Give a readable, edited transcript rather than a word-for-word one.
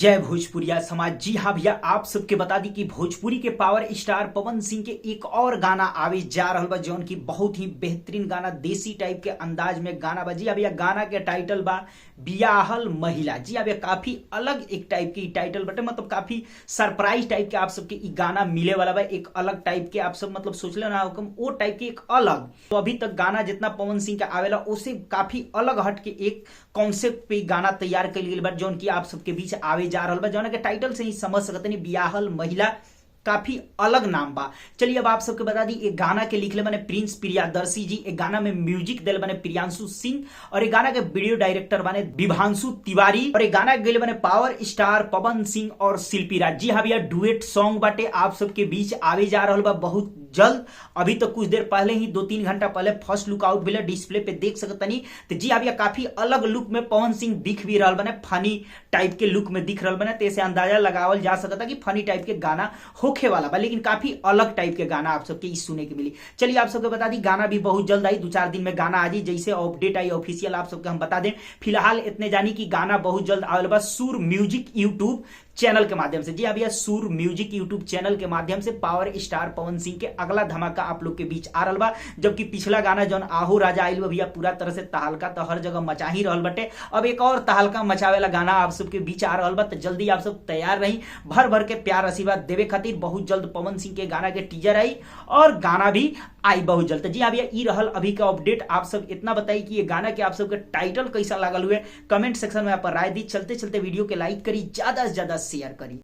जय भोजपुरिया समाज। जी हाँ भैया, आप सबके बता दी कि भोजपुरी के पावर स्टार पवन सिंह के एक और गाना आवे जा रहल बा, जौन की बहुत ही बेहतरीन गाना, देसी टाइप के अंदाज में गाना बा। जी हाँ भैया, गाना के टाइटल बा बियाहल महिला। जी हाँ भैया, काफी अलग एक टाइप के टाइटल बटे, मतलब काफी सरप्राइज टाइप के आप सबके इ गाना मिले वाला बा। एक अलग टाइप के आप सब मतलब सोचले ना हुकम, वो टाइप के एक अलग। तो अभी तक गाना जितना पवन सिंह के आवेला उसे काफी अलग हट के एक कॉन्सेप्ट पे गाना तैयार कइल गेल बा, जौन की आप सबके बीच आवे जा रहल बा, जौन के टाइटल से ही समझ सकत नहीं, बियाहल महिला काफी अलग नाम बा। चलिए अब आप सबके बता दी, एक गाना के लिखले बने प्रिंस प्रियदर्शी जी, एक गाना में म्यूजिक दिल बने प्रियांशु सिंह और एक गाना के वीडियो डायरेक्टर बने विभांशु तिवारी और एक गाना के बने पावर स्टार पवन सिंह और शिल्पी राज। जी हाँ भैया, डुएट सॉन्ग बाटे, आप सबके बीच आवे जा रहल बा बहुत जल्द। अभी तो कुछ देर पहले ही 2-3 घंटा पहले फर्स्ट लुक आउट भेल, डिस्प्ले पे देख सकतनी। तो जी हाँ भैया, काफी अलग लुक में पवन सिंह दिख भी रहल बने, फनी टाइप के लुक में दिख रहल बने। तो ऐसे अंदाजा लगावल जा सकता कि फनी टाइप के गाना होखे वाला बा, लेकिन काफी अलग टाइप के गाना आप सबके सुने के मिली। चलिए आप सबके बता दी, गाना भी बहुत जल्द आई, 2-4 दिन में गाना आ जी, जैसे अपडेट आई ऑफिशियल आप सबके हम बता दें। फिलहाल इतने जानी कि गाना बहुत जल्द आवेल बा सुर म्यूजिक यूट्यूब चैनल के माध्यम से। जी हाँ भैया, सुर म्यूजिक यूट्यूब चैनल के माध्यम से पावर स्टार पवन सिंह के अगला धमाका आप लोग के बीच आ रहा बा। जबकि पिछला गाना जौन आहो राजा आइल बा भैया, पूरा तरह से तहलका तो हर जगह मचा ही रहल बटे। अब एक और तहलका मचावे वाला गाना आप सबके बीच आ रहा बा, तो जल्दी आप सब तैयार रही, भर भर के प्यार आशीर्वाद देवे खातिर बहुत जल्द पवन सिंह के गाना के टीजर आई और गाना भी आई बहुत जल्द। जी हाँ भैया, ई रहल अभी का अपडेट। आप सब इतना बताई कि ये गाना के आप सबके टाइटल कैसा लागल हुए, कमेंट सेक्शन में आप राय दी। चलते चलते वीडियो के लाइक करी, ज्यादा से ज्यादा शेयर करी।